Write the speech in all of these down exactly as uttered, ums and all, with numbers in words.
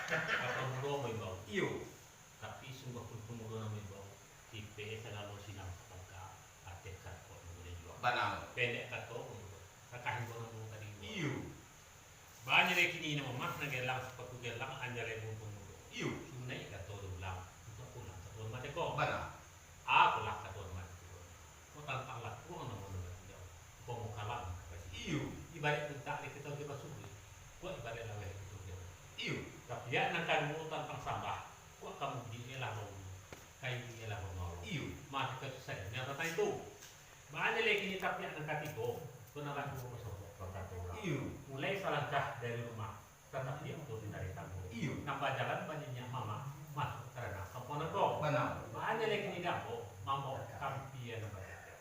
Kalau mudo maimbau. Iyo. Tapi sungguah pun pemudo nan maimbau, kipek sagalo silang sapangka, ateh karakok nan buliah juo. Bana. Pendek kato pemudo, sakah imbau nan tadi. Iyo. Banyak lai kini nan mamah nan gelang sapatu gelang anjalai buntun mudo. Iyo. Sunaik kato diulang, untuak pulang kato mah teko. Bana. Apolah kato mah teko. Kok tantang lakuang nan mano nan tijau. Kok mau kalam ka basi. Iyo. Ibarat pintak di kito di basuh. Kok ibarat laweh di kito di. Iyo. Tapiak nan kaduo tantang sambah. Kok kamu di elah mau. Kayu di elah mau. Iyo. Mah kita susah. Yang tantang itu. Banyak lai kini tapiak nan katigo. Kok nan laku kok sobok kok kato urang. Iyo. Mulai salangkah dari rumah. Tatapi ambo pindah di tanggo. Iyo. Nan bajalan banyak mamak, masuak ka ranah kampuang nan ko. Bana. Banyak lai kini dek ambo, mambaok kampian nan batitah.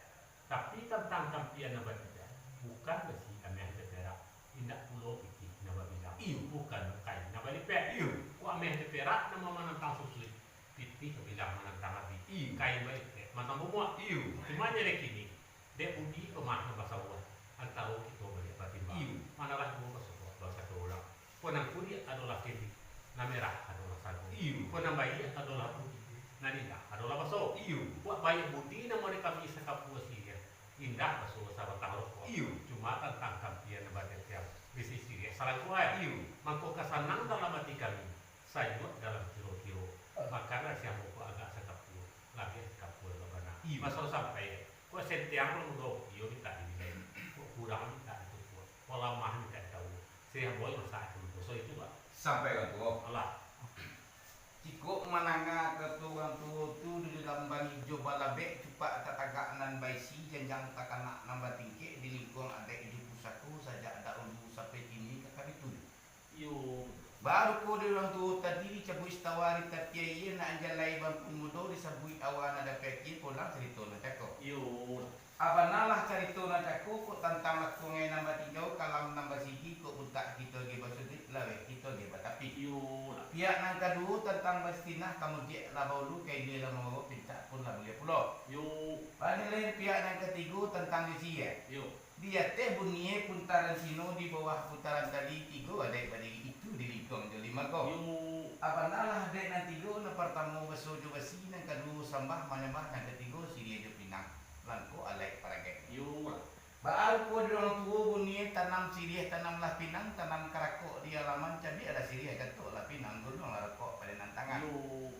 Tapi tantang kampian nan batitah, bukan basi ameh jo perak, indak pulo pitih nan babilang, iyo, bukan kain nan balipek. Iyo. Kok ameh jo perak nan mamanantang susuik, pitih babilang manantang api, iyo, kain balipek manantang bumuak. Iyo. Cuma nyo lai kini, dek budi ko mah nan basauah antaro kito baliak batimbang. Iyo. Manalah duo basukua basatu urang. Kok nan kudiak adolah kini, nan merah adolah sago. Iyo. Kok nan baiak adolah budi, nan indah adolah baso. Iyo. Kok baiak budi nan mode kami sakapua siriah, indah baso sabatang rokok. Iyo. Cuma tantang kampian nan batetiang, bisi siriah salangkuah. Iyo. Mangko ka sanang dalam ati kami, sayuak dalam kiro-kiro, makan nasi ambo ko agak sakapua, labiah sakapua lo bana. Iyo. Maso sampai, kok sentiang lo mudo, iyo mintak dibilai, kok kurang mintak ditukuak, kok lamah mintak ditawua. Siriah ambo masak itu, so itu, Pak. Sampai kan tuo. Alah. Jikok mananga kato urang tuo tu di dalam bangi jo balabek cupak tatagak nan baisi janjang takanak nan batingkek di lingkuang adaik jo pusako sajak dahulu sampai kini ka kami tu. Iyo. Baru ko di urang tuo tadi dicabuik sitawa di tapi aia nak jalai bampun mudo disabuik awa nan dapek akie pulang carito nan cako. Iyo. Abanalah carito nan cako kok tantang lakuang nan batigau kalam nan basigi kok buntak kito ge basuduik laweh kito ge batapik. Iyo. Piak nan kaduo tantang basitinah kamudiak lah baulu ka ilia lah mawawok pintak pun lah buliah pulo. Iyo. Baliak lai piak nan katigo tantang di sia. Iyo. Di ateh bunie puntaran sino, di bawah putaran tali, tigo adaik badiri itu di lingkuang jo lima ko. Yo. Abanalah adaik nan tigo, nan partamo baso jo basi, nan kaduo sambah manyambah, nan katigo siriah jo pinang, langkok alaik paragaik. Yo. Baa rupo di urang tuo bunie, tanam siriah, tanamlah pinang, tanam karakok di alaman, cabiaklah siriah, gatoklah pinang, gunuanglah rokok pado nan tangan. Yo.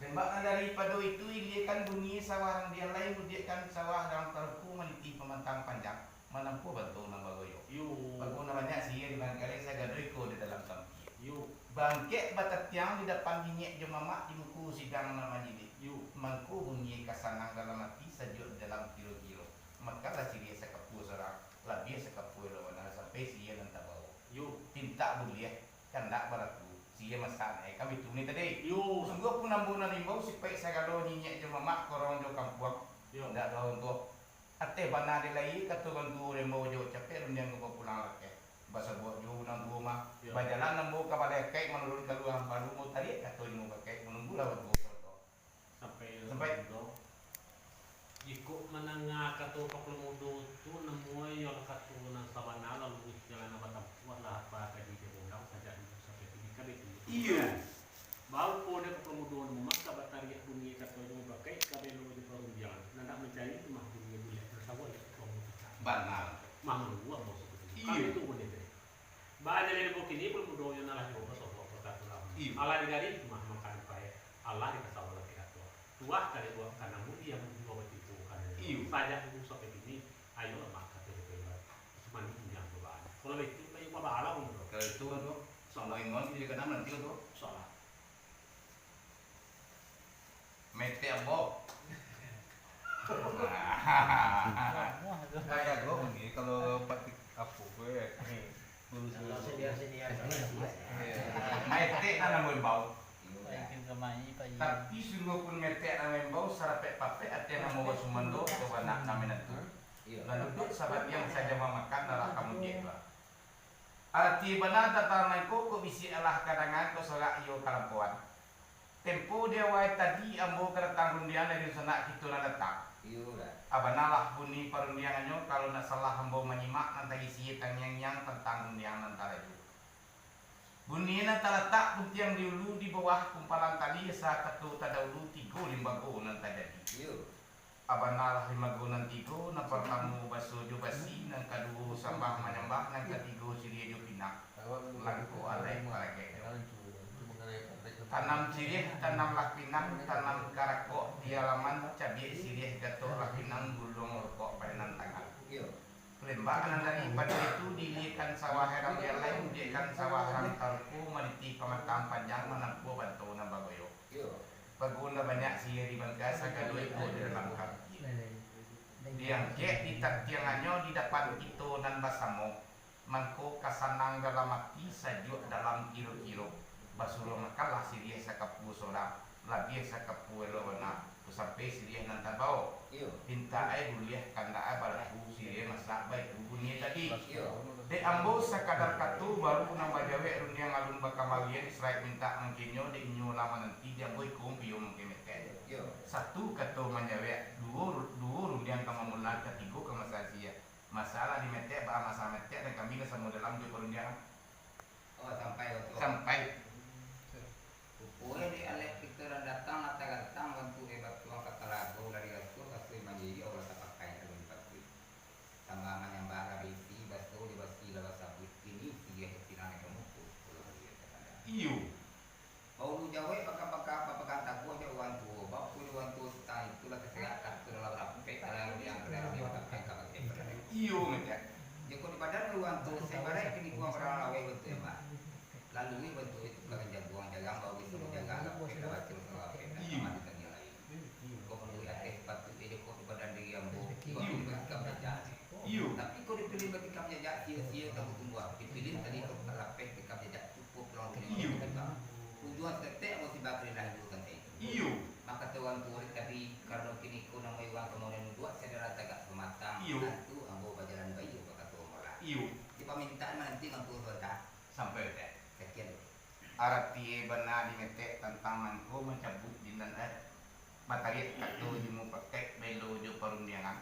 Dek nan daripado itu, iliakan bunie sawah nan dialai, mudiakkan sawah dalam taruku, maniti pamantang panjang, manampuah bantuang nan bagoyo. Yo. Bako nan banyak siriah di bangkalai, sagado iko di dalam tampia. Yo. Bangkek batatiang di dapan niniak jo mamak, di muko sidang nan majilid. Yo. Mangko bunie ka sanang dalam ati, sajuak di dalam kiro-kiro. Makanlah siriah sakapua surang, labiah sakapua lawan nan sampai siriah nan tabao. Yo. Pintak buliah. Kandak baraku, sia masak nyo kami tu ni tadi. Yo. Sungguahpun ambo nan imbau, sipaik sagalo niniak jo mamak, korong jo kampuang. Yo. Ndak doh untuak. Ateh bana di lai, kato urang tuo imbau jo capek rundiang ko bapulang lakeh. Basabuak jo urang tuo mah. Yo. Bajalan ambo ka balai akaik manurun kalua, baru ambo tariak kato inyo bakaik, manunggulah urang tuo. Sampai. Sampai. Jikok mandanga kato Pak Mudo tu, namuah iyolah kato nan sabana, lalu jalan nan batampuah lah, apa kaji dia pulang, sajak dulu sampai kini kan itu. Iyo. Baa rupo dek Pak Mudo nan mamasak batariak bunyi kato jo bakaik kabelo jo parundiangan. Nan dak mancari tu mah bunyi buliah nan sawah dek Pak Mudo. Bana. Mah maluak bos itu. Iyo. Kan itu bunyi tadi. Baa jaleh di bukik ni, pun mudo yo nalah juo basobok bakatulah. Iyo. Alah digari, mah makan pae. Alah dikasawah laki atua. Tuah kali buat kana mudi yang juo batipu kana. Iyo. Sajak dulu sampai kini, ayo lah mah kata di keluar. Cuma ni punya cobaan. Kalau itu, kayu apa bala pun mudo. Kalau itu kan tu, sama ingon dia kena nanti kan tu. Salah. Metek ambo. Nah. Kayak gua ni kalau patik apa gue. Kalau senior-senior. Iya. Metek nan ambo imbau. Tapi sungguahpun metek nan ambo imbau, sarapek-papek ati nan ambo basumando, coba nak namen tu. Iya. Lalu duduk sabagian saja mamakan darah kamu dia lah. Arati bana tantang mangko, kok bisiak alah ka danga, kok sorak iyo ka lampoan. Tempo di awai tadi ambo ka datang rundiang dari dunsanak kito nan datang. Iyo lah. Abanalah bunyi parundiangannyo, kalau ndak salah ambo manyimak nan tagisi tangiang-ngiang tantang rundiang nan taraju. Bunyi nan talatak puntiang di ulu di bawah kumpalan tali, asa kato tadahulu tigo limbago nan tajadi. Iyo. Abana lah limbago nan tigo, nan partamo baso jo basi, nan kaduo sambah manyambah, nan katigo siriah jo pinang. Langkok alai paragek. Tanam siriah, tanamlah pinang, tanam karakok di alaman, cabiak siriah, gatoklah pinang, guluang rokok palinan tangan. Iyo. Palembak nan dari pado itu, diiliekan sawah rang di alai, mudiakkan sawah rang taruko, manitih pamatang panjang, manampuah banto nan bagoyok. Iyo. Bagun lah banyak siriah di bangka, sagalo iko di dalam kampiang. Diangkek di tatianganyo di dapan kito nan basamo, mangko ka sanang dalam ati, sajuak dalam kiro-kiro. Basuruah makanlah siriah sakapua sorang, labiah sakapua elok bana, tu sampai siriah nan tabao. Iyo. Pintak ai buliah, kandak ai balahu, siriah masak baitu bunyi tadi. Iyo. Dek ambo sakadar kato, baru nan bajawek rundiang alun bakambalian, saraik mintak mangkenyo, dek inyo lah mananti, dek ambo iko ampia mangke metek. Iyo. Satu kato manjawek, duo, duo rundiang ka mamulang, katigo ka masasia. Masalah di metek, baa masalah metek, dan kami lah samo dalam jo parundiangan. Oh, sampai waktu. Sampai. Ruponyo di alek kito nan datang, lah tagantang bantuak e batuang ka talago, lah dirasuah kasui manjijik, lah tapakai alun dipatuik. Sambah manyambah lah baisi, baso jo basi lah basabuik, kini siriah jo pinang nan ka muko, pulang diri ka kandang. Iyo. Baulu jawek baka-baka bapagang taguah jo urang tuo, bapun urang tuo sitang itu lah taserak kato dalam rapek, dalam yang ka dalam yang ka Iyo, ngecek. Jikok di badan urang tuo, sabaraik kini kuang barang laweh bantuak e mah. Lalu bantuak itu ka jaguang jarang, bawi samo jarang, lapek lah bacul salawapek, dan Iyo. Kamari tadi lain. Kok manuruik ateh, sepatu e jikok di badan diri ambo, Iyo. Kok dipilih batikam jajak. Iyo. Tapi kok dipilih batikam jajak, sio-sio tamu tumbuah, dipilih tadi kok lapeh tikam jajak, cukup pulang Iyo. Ujuang saketek ambo tibo ka lidah ibu tante. Iyo. Mako kata urang tuo tadi, karano kini ko namo urang kamudian duduak, sadang tagak pamatang, Iyo. Tantu ambo bajalan baiyo, bakato ambo lah. Iyo. Di pamintaan mananti urang tuo sabanta. Sampai, Tek. Sakian dulu. Arati e bana di metek tantang mangko mancabuik di nan, eh, batariak kato jo mupakaik, baelo jo parundiangan.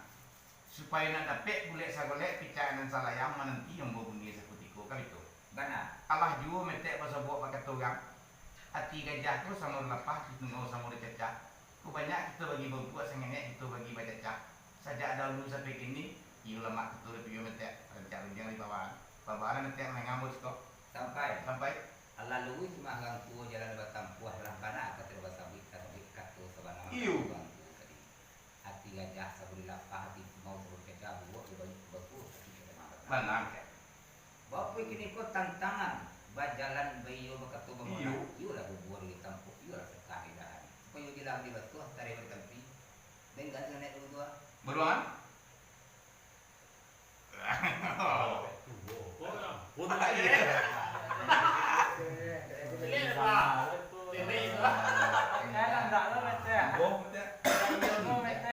Supayo nak dapek bulek sagolek, picak nan salayang mananti ambo bunyi sakutiko, kan itu? Bana. Alah juo metek basobok bakato urang. Ati gajah ko samo lapah, di tungau samo dicacah. Ko banyak kito bagi bangkuak, sangenek kito bagi bacacah. Sajak dahulu sampai kini, iyo lamak kito di piyo metek, rancak rundiang di bawah. Bawah lah metek manangah ambo siko. Sampai. Sampai. Alah luruih mah urang tuo jalan batampuah, lah bana kato basabuik, tasabuik kato sabana Iyo. Urang tuo tadi. Ati gajah sabulih lapah, ati kimau sabulih kacau, buruak di balik batua, ati kacamah batang. Bana. Bapo kini ko tantangan, bajalan baiyo bakato bamolah, Iyo. Iyolah bubua di tampuak, iyolah sakah di dahan. Supayo bilang di batuah, tarai batampi, denggan sanganek dulu tuah. Baruangan? Oh, ampun lah. Ampun lah. Iya.